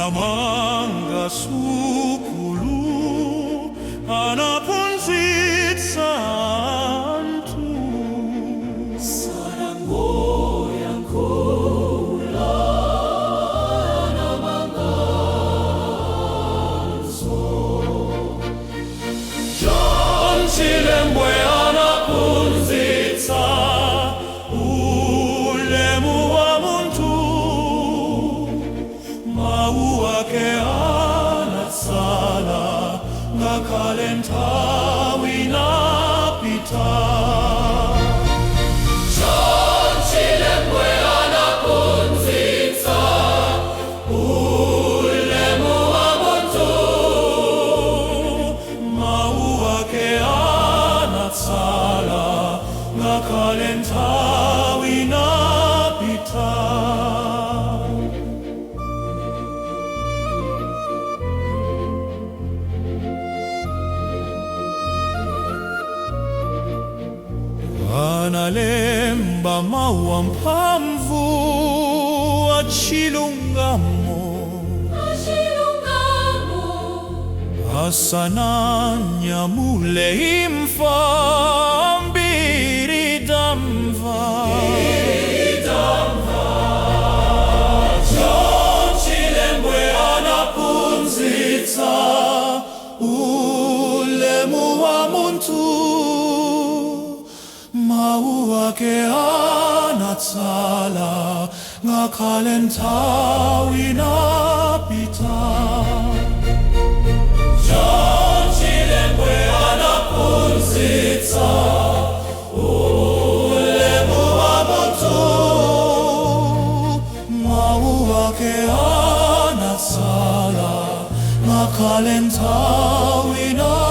Anamanga sukulu, anaphunzitsa anthu. Sanangoyankhula, anamanganso. John Chilembwe anaphunzitsa ulemu wa munthu. Mawu ake anatsala ngakhale nthawi inapita. John Chilembwe anaphunzitsa ulemu wa munthu. Mawu ake anatsala ngakhale nthawi inapita. Analemba mawu amphamvu achilungamo. Achilungamo. Asananyamule imfa, mbiri tamva. John Chilembwe anaphunzitsa ulemu wa munthu. Mawu ake anatsala ngakhale nthawi inapita. John Chilembwe anaphunzitsa ulemu wa munthu. Mawu ake anatsala ngakhale nthawi inapita.